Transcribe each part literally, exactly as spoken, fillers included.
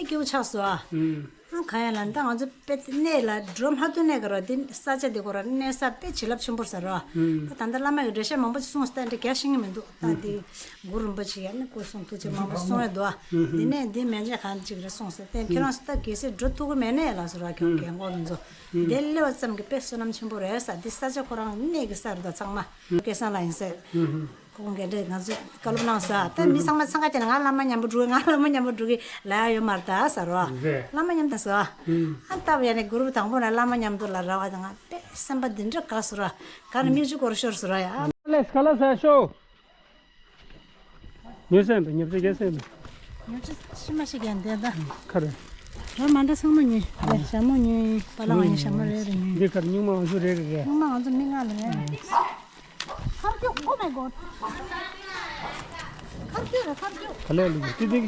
སྐྱིད་པོ་ཆགས་སོང་ཨ། ཨ་གང་ཡིན་ལབ་ན་ད་ང་ཚོ་དཔེ་གནས་ལ་འགྲོ་མ་ཐུབ་གནས་ག་ར་འདི་ས་ཆ་འདི་ཁོ་ར་གནས་ས་དཔེ་བྱིན་རླབས་ཆེན་པོ་རེད་ཟེར་རོ། ད་ད་ལྟ་བླ་མ་གི་འགྲེལ་བཤད་མང་པོ་ཅིག་གསུངས་སྟེ་འདི་རྒྱ་ཤེས་ཀྱི་མི་འདུག་ད་འདི་གུ་རུ་རིན་པོ་ཆེ་ཡང་ནི་སྐུ་གསུང་ཐུགས་རྗེ་མང་པོ་གསུངས་ཡོད་འདུག་ཨ། འདི་ནས་འདི་མན་ཆད་གང་ཅིག་རེད་གསུངས་སོང་། དེ་ཁྱེད་རང་ཚོ་ད་གལ་སྲིད་འགྲོ་ཐུབ་ཀྱི་མེད་ན་ཡང་ལགས་སོ་ར་ཁྱོད་རྒན་གོག་དེ་ཚོ་འདི་སླེབས་པ་ཙམ་གྱིས་དཔེ་བསོད་ནམས་ཆེན་པོ་རེད་ས། འདི་ས་ཆ་ཁོ་རང་གནས་ཀྱི་ས་རེད་ད་ཚང་མ། སྐལ་བཟང་ལགས་ཡིན་ས། ཁོང་འགན་འཁྲི་ང་ཚོས་བཀའ་སློབ་གནང་སོང་། ད་མི་ཚང་མ་འཚང་ཁ་བྱས་ནས་ང་བླ་མ་མཉམ་པོ་འགྲོ་གི། ང་བླ་མ་མཉམ་པོ་འགྲོ་གི་ལབ་ཡ་ཡོད་མ་རེད་ད་ཟེར་བ། རེད། བླ་མ་མཉམ་དུ་སོང་། ཨ་ལྟ་བུ་ཡ་ནས་གུ་རུབ་དང་པོ་ནས་བླ་མ་མཉམ་དུ་ལ་ར་བ་དང་ང་དཔེ་སེམས་པ་འདི་འདྲ་དགའ་སོང་ར། ག་ནས་མིག་ཆུ་སྐོར་ཤོར་སོང་ར་ཡ། ལེས་ག་ལ་ཟ་ཤོ། ཉོས་སེམས་པ་ཉོ་ཚེ་རྒྱ་སེམས་པ། ཉོ་ཚེ་ཤི་མ་ཤི་རྒྱ་འདས་ད། ཁ་རེད། རོ་མ་འདྲ་ཚང་མ་ཉོས། ཞྭ་མོ་ཉོས། པ་ལང་བ་ཉོས། ཞྭ་མོ་རེ་རེ་ཉོས། འདི་གར་སྨྱུག་མ་ང་ཚོ་རེ་རེ་རེ། སྨྱུག་མ་ང་ཚོ་མི་ལྔ་ལ་རེ། ཁར་རྒྱུག Oh my god. ཁར་རྒྱུག་རེད་ཁར་རྒྱུག་ག་ལས་ལུག་ཏི་ཏི།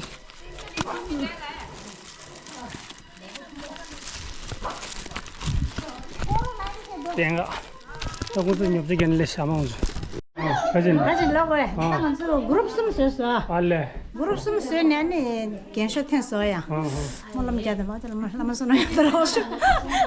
དེང་ག་ད་ཁོ་ཚོ་ཉོབ་ཙེ་གན་ལས་ཤ་མང་ཚོ། ག་ཅིན་ག་ཅིན་ལོག་གོ་ད་ང་ཚོ་གུ་རུབ་གསུམ་བཟོས་སོ། ཨ་ལས། གུ་རུབ་གསུམ་བཟོས་ནས་ནི་རྒན་ཤོས་ཐེངས་བཟོ་ཡ། སྨོན་ལམ་རྒྱག་དེ་མ་དེ་ལ་མ་ལ་མ་སོ་ན་ཡང་དེ་ལ་འོ་ཤོ།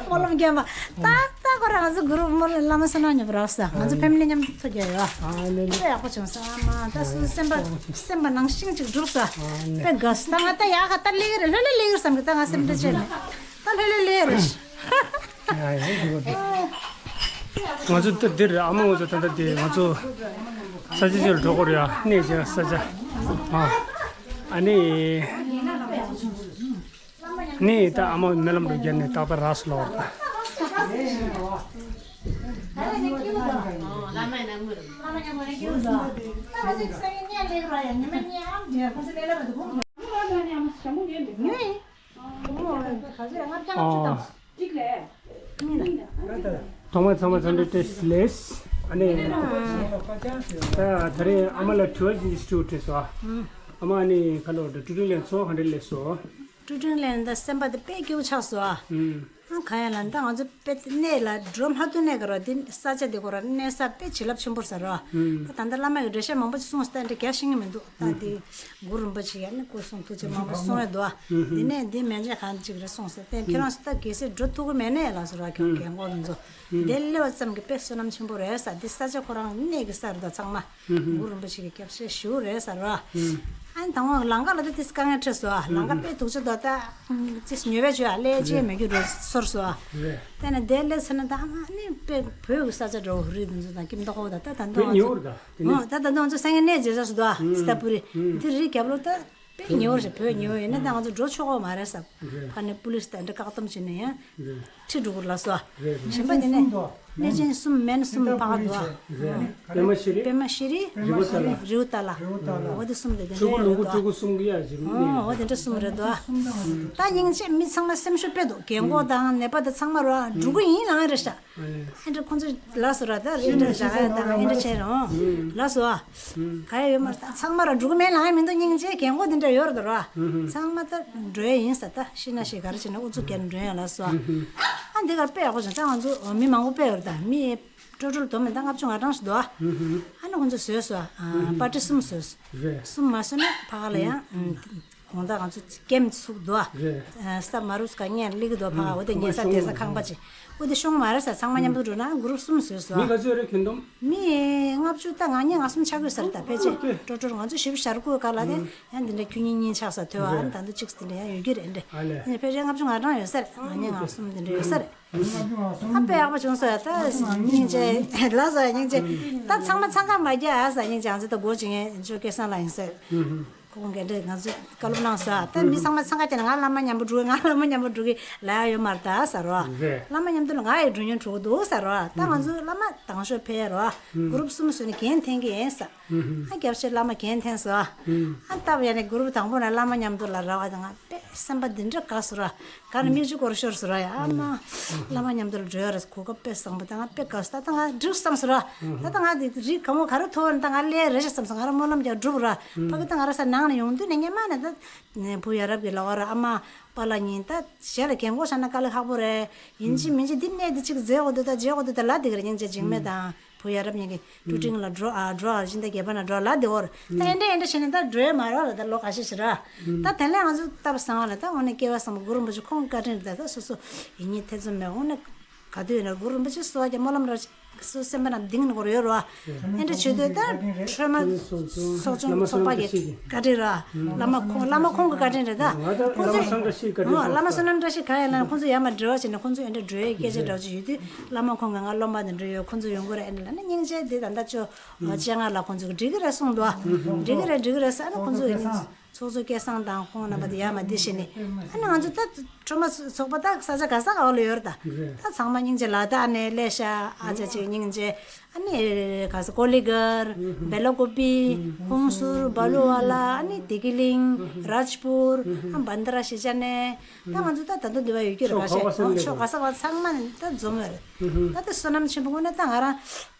སྨོན་ལམ་རྒྱག་མ་ད་ད་ཁོ་རང་ང་ཚོ་གུ་རུབ་སྨོན་ལམ་ལ་མ་སོ་ན་ཉོབ་རག་ས། ང་ཚོ་ཕེ་མི་ལི་མཉམ་དུ་ཐུག་རྒྱ་ཡོད། ཨ་ལས་ལས། དཔེ་ཡག་པོ་བྱུང་སོང་ཨ་མ། ད་སུ་སེམས་པ་སེམས་པ་ནང་བཞིན་ཅིག་འགྲུབ་སོང་། དཔེ་དགའ་སོང་། ད་ང་ད་ཡག་ག་ད་ལས་ཀྱི་རེད། ལྷོད་ལྷོད་ལས་ཀྱི་རེད་བསམ་གི། ད་ང་སེམས་ཁྲལ་བྱས་མེད། ད་ལྷོད་ལྷོད་ལས་རེད། ང་ཚོ་འདིར་ཨ་མ་ང་ཚོ་ད་ལྟ་དེ་ང་ཚོ་ས་ཆ་ཅིག་ལ་འགྲོ་དགོས་རེད་ཡ། གནས་མཇལ་ས་ཆ། ཨ་ནི་ནི་ད་ཨ་མ་སྨོན་ལམ་རུ་བརྒྱབ་ནས་ཏག་ཏག་རག་སོང་ལབ་པ། ཐོག་མར་ཚང་མ་འཚམས་འདྲི་བཀྲ་ཤིས་བདེ་ལེགས། ཨ་ནི། ད་ད་རེས་ཨ་མ་ལ་དྲི་བ་ཅིག་ཞུ་དྲིས་སོ། ཨ་མ་ཨ་ནི་ག་ལོ་ཀྲུ་ཀྲུང་ལན་ཚོ་ག་འདྲ་སླེབས་སོ། ཀྲུ་ཀྲུང་ལན་ད་སེམས་པ་དེ་དཔེ་སྐྱིད་པོ་ཆགས་སོ་ཨ། ཨ་ག་ཡ་ལ་ད་ང་ཚོ་དཔེ་གནས་ལ་འགྲོ་མ་ཐུབ་གནས་ག་ར་འདི་ས་ཆ་འདི་ཁོ་ར་གནས་ས་དཔེ་བྱིན་རླབས་ཆེན་པོ་ཟེར་རོ། ད་ད་ལྟ་བླ་མ་གི་འགྲེལ་བཤད་མང་པོ་ཅིག་གསུངས་སྟེ་འདྲ་རྒྱ་ཤེས་ཀྱི་མི་འདུག་ད་འདི་གུ་རུ་རིན་པོ་ཆེ་ཡ་ནི་སྐུ་གསུང་ཐུགས་རྗེ་མང་པོ་གསུངས་ཡོད་འདུག་ཨ། འདི་ནས་འདི་མན་ཆད་གང་ཅིག་རེད་གསུངས་སོང་། དེ་ཁྱེད་རང་ཚོ་ད་གལ་སྲིད་འགྲོ་ཐུབ་ཀྱི་མེད་ན་ཡ་ལགས་སོ་ར་ཁྱོད་རྒན་གོག་དེ་ཚོ། འདི་སླེབས་པ་ཙམ་གྱིས་དཔེ་བསོད་ནམས་ཆེན་པོ་རེད་ས། འདི་ས་ཆ་ཁོ་རང་གནས་ཀྱི་ས་རེད་ད་ཚང་མ། གུ་རུ་རིན་པོ་ཆེ་གི་སྐྱབས་ཞེ་ཞུ་རེད་ཟེར་བ། ཨ་ནི་དང་པོ་ལམ་ཁ་ལ་ད་ཏིས་དཀའ་ངལ་འཕྲད་སོང་ཨ། ལམ་ཁ་དཔེ་སྡུག་ཅག་འདུག་ད་ཅིས་ཉོས་པའི་ཆུ་ཨ་ལས་ཅེས་མེད་རྒྱུ་རེད་ཚོར་སོང་ཨ། དེ་ནས་དེ་སླེབས་ཚར་ན་ད་ཨ་མ་ནི་དཔེ་བོད་ཀྱི་ས་ཆ་འདྲ་བོ་རིགས་དེ་ཚོ་དང་ཀིམ་ཏོག་ཧོ་ད་ད་ད་འདུག་ཨ། ད་ད་འདུག་ཨ་ཚོ་སང་ཉིན་གནས་མཇལ་ས་སུ་འདུག་ཨ། སི་ཏ་པུ་རི་འདི་རིགས་རྒྱབ་ལོ་ད། དཔེ་ཉེ་བོ་རེད། བོད་ཉེ་བོ་ཡིན་ན་ད་ང་ཚོ་འགྲོ་ཆོག་གོ་མ་རེད་ཟེར། རེད། ཕ་ནས་པུ་ལིས་དང་འདྲ་བཀག་སྡོམ་བྱས་ནས་ཡང་རེད། ཁྲིད་འགྲོ་དགོས་ལབ་སོང་། རེད་རེད། གཞན་པ་དེ་ནས་གནས་ཆེན་གསུམ་མན་གསུམ་ཕ་ག་འདུག་ཨ། རེད། པད་མ་ཤེས་རིག་པད་མ་ཤེས་རིག་རི་བོ་ཏཱ་ལ། རི་བོ་ཏཱ་ལ། འོ་དེ་གསུམ་དེ་དེ་ཆུ་འདྲ་བོ་ལུང་རེད་པ་འདུག་ཨ། ཆུ་བོ་གསུམ་གྱི་ཡ་ཞིག་ཨོ་འོ་དེ་འདྲ་གསུམ་རེད་འདུག་ཨ། ད་སྙིང་རྗེ་མི་ཚང་མ་སེམས་ཤུགས་དཔེ་འདུག་རྒན་གོག་དང་ནད་པ་དང་ཚང་མ་རོ་འགྲོ་གི་ཡིན་ལངས་རེད་ཤག་ཨེ་འདྲ་ཁོང་ཚོ་ལ་སོ་ར་ད་རེད་འདྲ་ཟ་ག་ཡ་དང་ཨེ་འདྲ་བྱས་རོ། ལ་སོ་ཨ། ག་ཡ་ཡོད་མ་རེད། ད་ཚང་མ་ར་འགྲོ་གི་མེད་ལ་ཡ་མི་འདུག་སྙིང་རྗེ་རྒན་གོག་འདི་འདྲ་ཡོད་རེད་ར། ཚང་མ་ད་འགྲོ་ཡ་ཡིན་ས། ད་ཤི་ན་ཤི་ག་རེ་བྱས་ན་ཨུ་ཚུགས་རྒྱབ་ནས་འགྲོ་ཡ་ལ་སོ་ཨ། ཨ་འདི་གར་དཔེ་ཡག་པོ་བྱུང་། ད་ང་ཚོ་མི་མང་པོ་དཔེ་ཡོད་རེད། ད་མི་ཀྲོ་ཀྲོ་ལ་དོ་མེད་ད་ལྔ་བཅུ་ང་གྲངས་ཤིག་འདུག་ཨ། ཨ་ནི་ཁོང་ཚོ་བཟོས་སོ་ཨ། པར་ཊི་གསུམ་བཟོས་སོ། གསུམ་མ་བཟོས་ན་ཕ་ག་ལ་ཡང་། དགོང་དག་ང་ཚོ་ཀེམ་ཚུགས་འདུག་ཨ། རེད། ཨ་སྟབས་མ་རུབ་ཀ་ངས་སླེབས་ཀྱི་འདུག་ཕ་ག་འོ་དེ་ངས་ས་དེ་ས་ཁང་པ་ཅིག་འོ་དེ་ཤོང་མ་རེད་ས། ཚང་མ་མཉམ་དུ་འགྲོ་ན་གུ་རུབ་གསུམ་བཟོས་སོ། མི་ག་ཚོད་རེད་ཁྱོན་བསྡོམས། མི་ལྔ་བཅུ་ད་ང་གཉིས་ང་གསུམ་ཆགས་ཀྱི་ས་རེད། ད་ཕལ་ཆེར་ཀྲོ་ཀྲོ་ང་ཚོ་བཞི་བཅུ་ཞེ་དགུ་ག་ལ་དེ་ཡང་འདི་འདྲ་ཁྱོད་གཉིས་གཉིས་ཆགས་ས་ཐོས་ཨ། ཨ་ནི་ད་དུང་གཅིག་འདི་འདྲ་ཡང་ཡོད་ཀྱི་རེད་འདྲ། ཨ་ལས། ཨ་ནི་ཕལ་ཆེར་ལྔ་བཅུ་ང་གྲངས་ཡོད་ས་རེད། ང་གཉིས་ང་གསུམ་འདི་འདྲ་ཡོད་ས་རེད། ཨ་དཔེ་ཡག་པོ་བྱུང་སོང་ཡ། ད་སྙིང་རྗེ་ལགས་སོ་ཡ། སྙིང་རྗེ། ད་ཚང་མ་འཚང་ཁ་མ་རྒྱག་ཨ་ས། སྙིང་རྗེ། ང་ཚོ་ད་སྒོ་ཅིག་ངས་ཇོ་སྐལ་བཟང་ལགས་ཡིན་ས། ཁོང་འགན་འཁྲི་ང་ཚོས་བཀའ་སློབ་གནང་སོང་ཨ། ད་མི་ཚང་མ་འཚང་ཁ་བྱས་ནས་ང་བླ་མ་མཉམ་པོ་འགྲོ་གི། ང་བླ་མ་མཉམ་པོ་འགྲོ་གི་ལབ་ཡ་ཡོད་མ་རེད་ད་ཟེར་རོ། རེད། བླ་མ་མཉམ་དུ་ལ་ང་ཡི་འགྲོ་མྱོང་འགྲོ་གི་འདུག་ཟེར་རོ། ད་ང་ཚོ་བླ་མ་དང་ཤོས་ཕེབས་རོ། གུ་རུབ་གསུམ་བཟོས་ནས་འགན་འཐེན་གི་ཡིན་ས། ཨ་རྒྱབ་ཕྱི་བླ་མ་འགན་འཐེན་སོང་ཨ། ཨ་སྟབས་ཡག་ནས་གུ་རུབ་དང་པོ་ནས་བླ་མ་མཉམ་དུ་ལ་ར་བ་དང་ང་དཔེ་སེམས་པ་འདི་འདྲ་དགའ་སོང་ར། ག་ནས་མིག་ཆུ་སྐོར་ཤོར་སོང་ར་ཡ། ཨ་མ། བླ་མ་མཉམ་དུ་ལ་འགྲོ་ཡ་རེད། གོ་སྐབས་དཔེ་བཟང་པོ། ད་ང་དཔེ་དགའ་སོང་། ད་ད་ང་འགྲིག་བསམ་སོང་ར། ད་ད་ང་དེ་རིགས་གང་བོ་ག་རེ་ཐོབ་ན་ད་ང་ལས་རེ་ཞིག་བསམ་སོང་། ང་ར་སྨོན་ལམ་རྒྱག་འགྲུབ་ར། ཕ་གི་ད་ང་ར་ས་ན། ནང་ལ་ཡོང་དུས་ནས་སྔན་མ་ནས་ད་བུ་ཡ་རབས་ཀྱི་ལོགས་ཀར་ཨ་མ་པཱ་ལགས་གཉིས་ད་གཞས་ལ་རྒན་གོག་བཞག་ན་དཀའ་ལས་ཁག་པོ་རེད། ཡིན་གཅིག་མིན་གཅིག་འདི་གནས་འདི་གཅིག་མཛད་དགོས་འདུག་ད་མཇལ་དགོས་འདུག་ད་ལབ་བསྡད་ཀྱི་རེད། སྙིང་རྗེ་འཇིགས་མེད་དང་བུ་ཡ་རབས་གཉིས་ཀྱི་ཀྲུ་ཀྲིང་ལ་འགྲོ་ཨ་འགྲོ་ཨ་སྦྱིན་བདག་སྒེར་པ་ན་འགྲོ་ལབ་བསྡད་ཡོད་རེད། ད་ཨེ་འདྲ་ཨེ་འདྲ་བྱས་ནས་ད་འགྲོ་ཡ་མ་རེད་ལ། ད་ལོ་ཁ་ཤས་ཤིག་ར། ད་དེ་ལས་ང་ཚོ་ལྟ་བུ་བཟང་བ་ལ་ད་འོ་ན་སྐལ་བ་བཟང་པོ་གུ་རུ་རིན་པོ་ཆེ་ཁོང་གི་བཀའ་དྲིན་རེད། ད་ད་སོ་སོ་ཡིན་ཉིད་ཐེ་ཚོམ་མེད། འོ་ན་ག་དུས་ཡིན་ན་གུ་རུ་རིན་པོ་ཆེ་གསོལ་བ་རྒྱག་སྨོན་ལམ་ར་སོ་སེམས་པ་ནང་གཏིང་ནས་འཁོར་ཡོད་རེད་བ། ཨེ་འདྲ་བྱེད་དུས་ད་ཁྲོས་མ་ཚོགས་ཆུང་ཚོགས་པ་གི་བཀའ་དྲིན་ར། བླ་མ་ཁོང་བླ་མ་ཁོང་གི་བཀའ་དྲིན་རེད་ད། ང་ད་ཁོང་བླ་མ་ཚོ་བསམ་འགྲུབ་ཤེས་བཀའ་དྲིན་ཨོ་བླ་མ་ཆེན་པོ་བསོད་ནམས་བཀྲ་ཤིས་ག་ཡིན་ལ་ཁོང་ཚོ་ཡར་མར་འབྲེལ་བ་བྱས་ནས་ཁོང་ཚོ་ཨེ་འདྲ་འགྲོ་ཡས་སྐད་ཆ་འདྲ་བོ་ཅིག་ཡོད་དུས་བླ་མ་ཁོང་གིས་ང་སློབ་མ་དེ་འདྲ་ཡོད། ཁོང་ཚོ་ཡོང་གི་རེད། ཨེ་འདྲ་ལབ་ནས་སྙིང་རྗེ་དེ་ད་ལྟ་ཅོ་སྤྱན་སྔ་ལ་ཁོང་ཚོ་གིས་འགྲིག་གི་རེད་གསུངས་འདུག་འགྲིག་གི་རེད་འགྲིག་གི་རེད་ཟེར། ཨ་ནི་ཁོང་ཚོ་ཚོགས་གཙོ་སྐལ་བཟང་དང་ཁོང་རྣམ་པ་དེ་ཡར་མར་འདི་བྱས་ནས་ཨ་ནི་ང་ཚོ་ད་ཁྲོས་མ་ཚོགས་པ་ད་ས་ཆ་ག་ས་ག་བ་ལ་ཡོད་རེད་ད། ད་ཚང་མ་སྙིང་རྗེ་ལ་ད་ཨ་ནི་ལས་ཤ་ཨ་ཅག་ཅིག་སྙིང་རྗེ། ཨ་ནི་ག་ས་ཀོ་ལི་གར། སྦེ་ལ་ཀོ་པི། ཧུང་སུར། སྦ་ལུ་ཝ་ལ། ཨ་ནི་བདེ་སྐྱིད་གླིང་། རཱཇ་པུར། ཨ་བན་དྷ་ར་ཤི་ཅ་ནེ། ད་ང་ཚོ་ད་ད་དུང་འདི་བ་ཡོད་ཀྱི་རེད། ཁ་ཤས་ཕྱོགས་ག་ས་ག་ཚང་མ་ནས་ད་འཛོམས་ཡོད་རེད། ད་ད་བསོད་ནམས་ཆེན་པོ་དངོས་གནས་ད་ང་རང་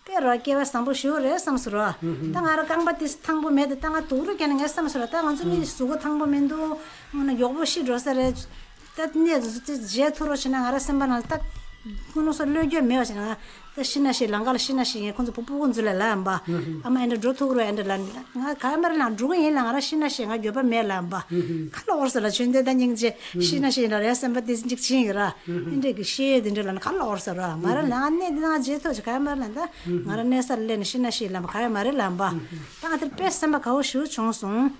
དཔེ་ར་སྐལ་བ་བཟང་པོ་ཞིག་རེད་བསམ་སོང་ར། ད་ང་རང་རྐང་པ་དེ་ཐང་པོ་མེད་དེ་ད་ང་དུག་རུ་བརྒྱབ་ནས་ངས་བསམ་སོང་ར། ད་ང་ཚོ་མི་གཟུགས་པོ་ཐང་པོ་མི་འདུག་ང་ན་མགྱོགས་པོ་ཤི་འགྲོ་ས་རེད། ད་གནས་མཇལ་ཐུབ་རོགས་བྱས་ན་ང་རང་སེམས་པ་ནང་ད་ཀུན་སློང་སོགས་བློས་འགྱོད་མེད་པ་བྱས་ན་ང་ད་ཤི་ན་ཤི་ལམ་ཁ་ལ་ཤི་ན་ཤི་ངས་ཁོང་ཚོ་སྤུ་སྤུ་གུ་ཚོ་ལ་ལབ་ཡིན་པ། ཨ་མ་ཨེ་འདྲ་འགྲོ་ཐུབ་རོགས་ཨེ་འདྲ་ལབ་ང་ག་ཡ་མ་རེད་ལ་འགྲོ་གི་ཡིན་ལ་ང་རང་ཤི་ན་ཤི་ང་འགྱོད་པ་མེད་ལབ་ཡིན་པ། ག་ལ་འོར་ས་ལ་ཆོས་འདོད་ད་སྙིང་རྗེ་ཤི་ན་ཤི་ཡིན་ལ་རེད་སེམས་པ་དེ་འཇིག་ཆེན་གི་ར། ཨེ་འདྲས་གི་ཤི་ཡས་དེ་འདྲ་ལ་ན་ག་ལ་འོར་ས་ར་མ་རེད་ལ་ང་གནས་འདི་ན་ང་མཇལ་ཐུབ་ཅིག་ག་ཡ་མ་རེད་ལ་ད་ང་རང་གནས་ས་ལ་སླེབས་ནས་ཤི་ན་ཤི་ལབ་ཡིན་པ་ག་ཡ་མ་རེད་ལབ་ཡིན་པ། ད་ང་དེར་དཔེ་སེམས་པ་དགའ་བོ་ཞེ་པོ་བྱུང་སོང་།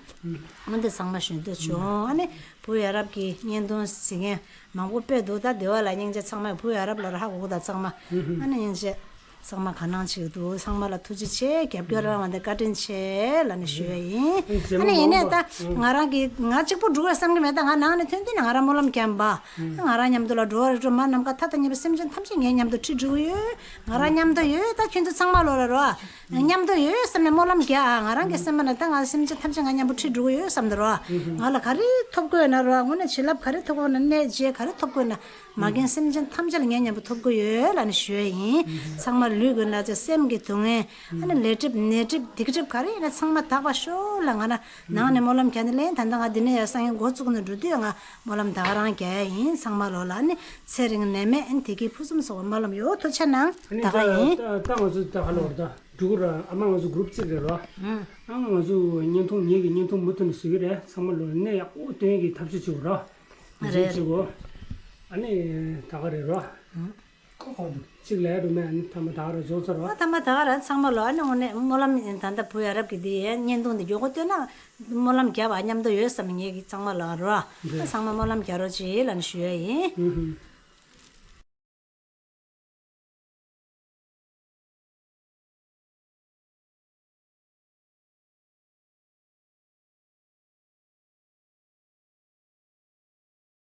འོན་ཏེ་ཚང་མ་ཞུ་འདོད་བྱུང་། ཨ་ནི་བུ་ཡ་རབས་ཀྱི་བརྙན་ཐུང་གཟིགས་མཁན་མང་པོ་དཔེ་འདུག་ད་འདི་བ་ལ་སྙིང་རྗེ་ཚང་མས་བུ་ཡ་རབས་ལ་ར་ཧ་གོ་གི་ད་ཚང་མ། ཨ་ནི་སྙིང་རྗེ་ཚང་མ་ག་ནང་ཆེ་འདུག་ཚང་མ་ལ་ཐུགས་རྗེ་ཆེ། རྒྱབ་སྐྱོར་རང་བ་འདི་བཀའ་དྲིན་ཆེ་ལབ་ནས་ཞུ་ཡ་ཡིན། ཨ་ནི་ཡིན་ནའི་ད་ང་རང་གི་ང་གཅིག་པུ་འགྲོ་བའི་བསམ་གི་མེད། ད་ང་ནང་ནས་ཐོན་དུས་ནས་ང་རང་སྨོན་ལམ་བརྒྱབ་པ། ང་རང་མཉམ་དུ་ལ་འགྲོ་བ་རིགས་དྲུག་མ་ནམ་མཁའ་མཐའ་དང་མཉམ་པའི་སེམས་ཅན་ཐམས་ཅད་ངའི་མཉམ་དུ་ཁྲིད་འགྲོ་གི་ཡོད། ང་རང་མཉམ་དུ་ཡོད། ད་ཁྱོད་ཚོ་ཚང་མ་ལོ་ལ་རོ། མཉམ་དུ་ཡོད་བསམ་ནས་སྨོན་ལམ་རྒྱག་ཨ། ང་རང་གི་སེམས་པ་ན་ད་ང་སེམས་ཅན་ཐམས་ཅད་ང་མཉམ་པོ་ཁྲིད་འགྲོ་གི་ཡོད་བསམ་འདུག་རོ། ང་ལ་ག་རེ་ཐོབ་དགོས་ན་རོ། དངོས་གནས་བྱིན་རླབས་ག་རེ་ཐོབ་དགོས་ན་གནས་རྗེས་ག་རེ་ཐོབ་དགོས་ན་མ་རྒན་སེམས་ཅན་ཐམས་ཅད་ལ་ངས་མཉམ་པོ་ཐོབ་གི་ཡོད་ལབ་ནས་ཞུ་ཡ་ཡིན། ཚང་མ་ལུས་ཀྱི་ན་ཚ་སེམས་ཀྱི་སྡུག་བསྔལ་ཨ་ནི་ལས་སྒྲིབ་ནད་སྒྲིབ་སྡིག་སྒྲིབ་ག་རེ་ཡིན་ན་ཚང་མ་དག་པ་ཤོག་ལ་ང་ན་ནང་ནས་སྨོན་ལམ་རྒྱག་ནས་ལན་ད་ལྟ་ང་འདི་ནས་ཡར་སང་ཡང་འགོ་བཙུགས་ནས་འགྲོ་དུས་ང་སྨོན་ལམ་ད་ག་རང་རྒྱག་ཡ་ཡིན། ཚང་མ་ལོ་ལ་ཨ་ནི་ཚེ་རིང་ནད་མེད་ཨ་ནི་བདེ་སྐྱིད་ཕུན་སུམ་ཚོགས་པ་སྨོན་ལམ་ཡོད། ཐུགས་རྗེ་གནང་། ད་ག་ཡིན། ད་ད་ང་ཚོ་ད་ག་ལོར་ད་འགྲུག་ར་ཨ་མ་ང་ཚོ་གུ་རུབ་གཅིག་རེད་རོ། ཨ་ང་ཚོ་བརྙན་ཐུང་ངེད་ཀྱི་བརྙན་ཐུང་མུ་མཐུད་ནས་བཟོ་གི་རེད། ཚང་མ་ལོ་གནས་ཡག་པོ་སྟོན་གྱི་ཐབས་ཤེས་བྱེད་དགོས་རོ། རེད། བྱེད་དགོས། ཨ་ནི་ད་ག་རེད་རོ། གཅིག་ལས་རུ་མེད། ཨ་ནི་ཐ་མ་ད་ག་ར་རྫོགས་ཚར་རོ། ཨ་ཐ་མ་ད་ག་ར་ཚང་མ་ལོ་ཨ་ནི་དངོས་གནས་སྨོན་ལམ་ད་ལྟ་བུ་ཡ་རབས་ཀྱི་འདི་ཡའི་བརྙན་ཐུང་འདི་མགྱོགས་པོ་སྟོན་ན་སྨོན་ལམ་རྒྱབ་ཨ་མཉམ་དུ་ཡོད་བསམ་ངེད་ཀྱི་ཚང་མ་ལ་རོ། ཨ་ཚང་མ་སྨོན་ལམ་རྒྱག་རོགས་གྱིས་ལབ་ནས་ཞུ་ཡ་ཡིན།